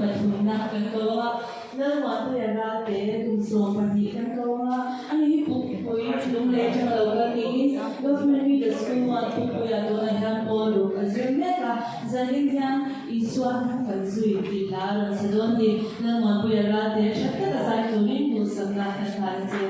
pathumna kan ko ang a, Lalmuanpuia Ralte kum 12 kan ko ang a, ani hi Pukpui Lunglei atanga lo kal niin Government Middle School 1 Pukpuiah tunah hian pawl ruk a zir mek a, zanin hian Isua hnung kan zui tih hla a rawn sa dawn a ni. Lalmuanpuia Ralte tha taka zai turin duhsakna kan hlan a che.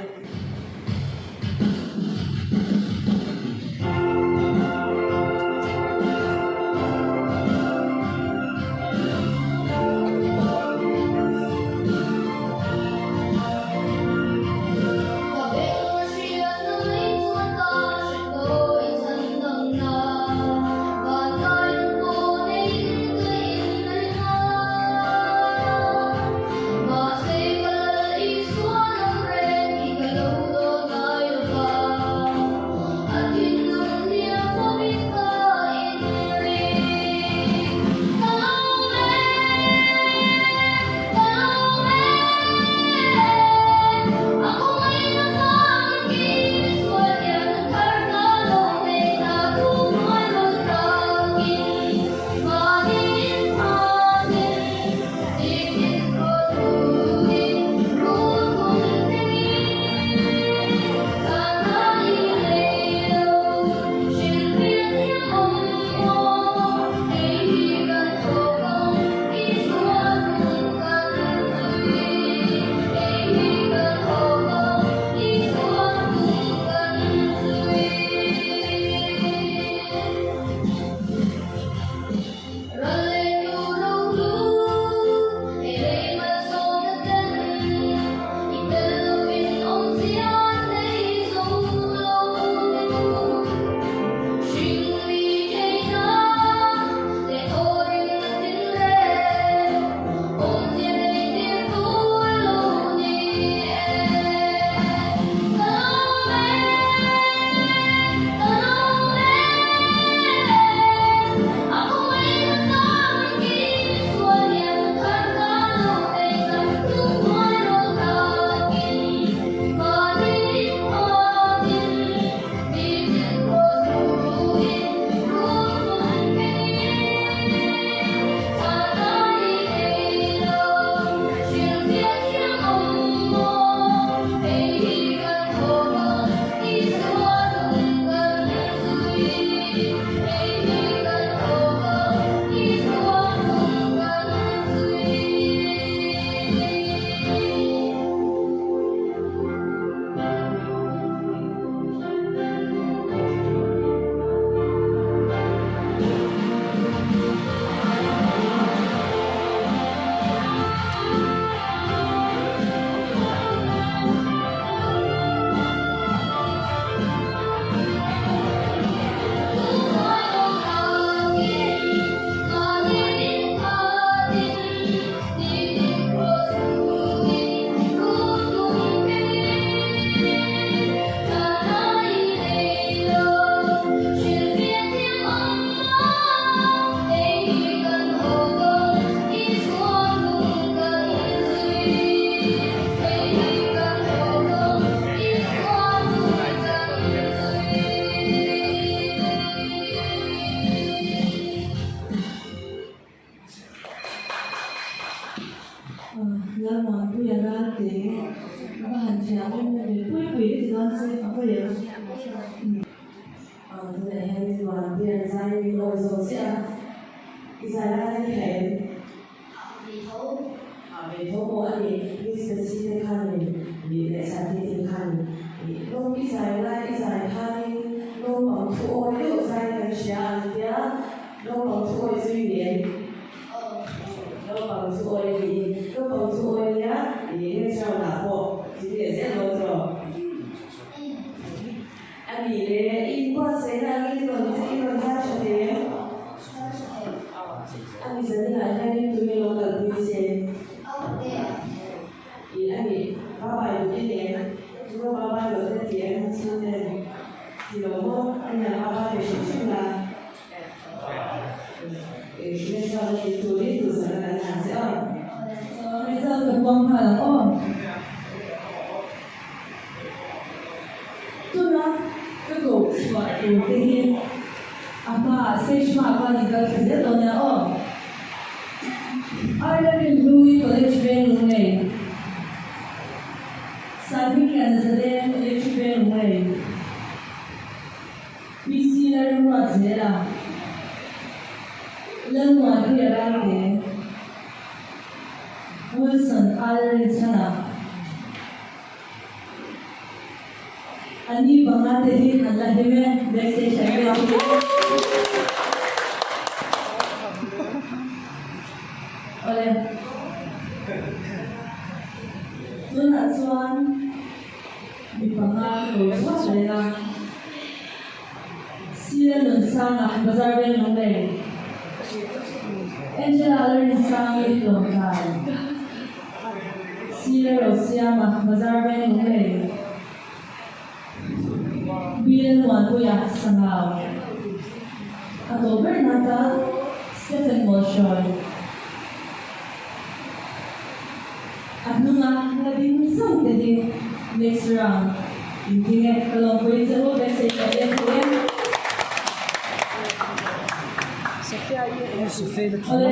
Lalmuanpuia Ralte a va han thiam em em ve pui pui ka ti dawn che a pawi em? Tunah hian Muanpuia zai min awi zawk chiah a, i zai lai kha i hria em? A ve tho pawh a ni, Miss Betsy te khanin ih leh Santi te khanin ih lawm i zai lai i zai khanin naupang thu awi deuh zai kan hria an tia, naupang thu awi chu i ni em? Naupang thu awi a ni, naupang thu awi nia ih next round ah pawh tling leh zel dawn tawh. A nih le, i inbuatsaihna angin i rawn i rawn zai tha thei em? A ni zaninah hianin tunge lo kalpui che? Ih a nih, ba bai duh i ni em? Chu ba bai loh te ti em chhung ten? Ti lo maw? A nia, ba bai ve hrim hrim la. Ih, hrilh chuan a tih turin duhsakna kan hlan che aw. Result ka puang nghal ang aw. Tuna ka koh chhuah tur te hi a hmaah stage hmaah khan in kal thla zel dawn nia aw. Ireland Louis College Veng Lunglei, Saihmingliana Zaleng Electric Veng Lunglei, PC Lalruatzela, Lalmuanpuia Ralte, Wilson Lalrinchhana. A ni panga te hi an la hlim e, message an pek hi. Awle. Tunah chuan mi panga ka ko chhuak leh a. Sir Nunsanga Bazar Veng Lunglei. Angela Lalrinsangi Lawngtlai. Sir Rosiama Bazar Veng Lunglei. Bill Muanpuia Sangau. A tawh ber nata Stephen Mawlhrawi. A hnunga la ding zauh te hi next round in thing e. Ka lawmpui che u beisei tawh leh thei e. Awle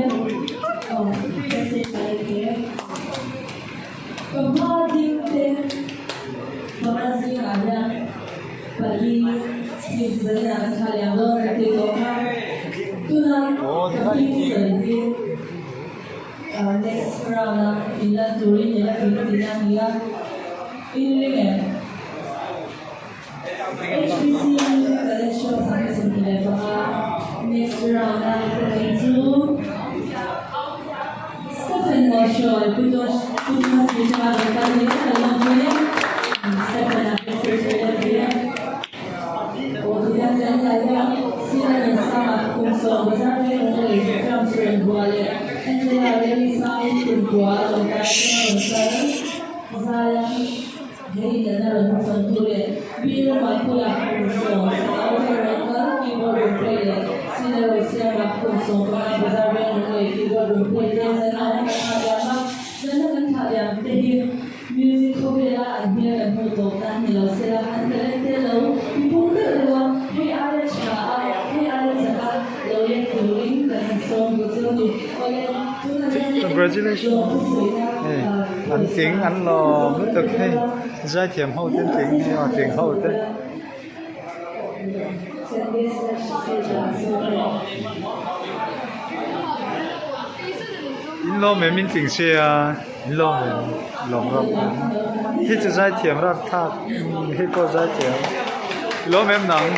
aw beisei tawh leh thei e. Ka hma ding te panga zingah hian pali hlim zanin ah kan thlah liam dawn a tih tawh kha. Tuna ka hming sawi hi. Next round a in lan turin i la tling tih a ni a, in ring em? HPC Talent Show 2025 next round a ka tling chu Stephen Mawlhrawi Pu Josh Pu Thomas Mitanga rawn kal ni a ka lawmpui e. Stephen a message a let thei e. Aw tihian chian lai hian Sina Nunsanga kum 10 bazar veng awm leh Vikram Surenhua leh Angela Reli Sang kum kua lawngtlai atanga rawn kal Zaian he inelna rawn hmachhawntu leh Bill Muanpuia kum 10 sangau atanga rawn kal keyboard rawn play leh Sina Rosiama kum 15 bazar veng awm leh keyboard rawn play te zan a kan thlah diam a, zana kan thlah diam te hi Music khawvela an hmel kan hmuh tawp na ni lo sela an talent te lo tipung deuh deuh a, hei aia tha a, hei aia chak a lo leng turin kan insawm duh chu a ni. Awle, tunah hian Congratulations lawmthu hei sawina an tling an lawm lutuk hei zaithiam ho te an tling hei aw tling ho te. In lawm em in tling sia in lawm em lawm rap hi chu zaithiam rap thlak hei pawh zaithiam i lawm em nang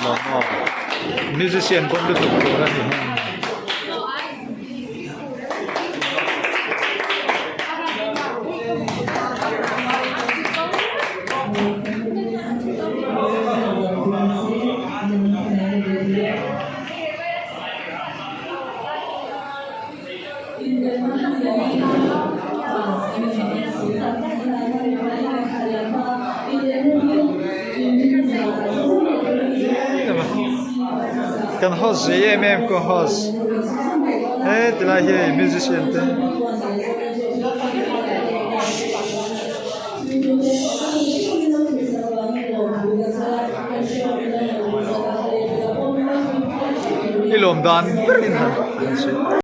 lawm aw musician pawh lutuk tur a ni heng. Kan host zei em em ko host he tilai hi hei musician te. I lawm dan ber in han han sawi.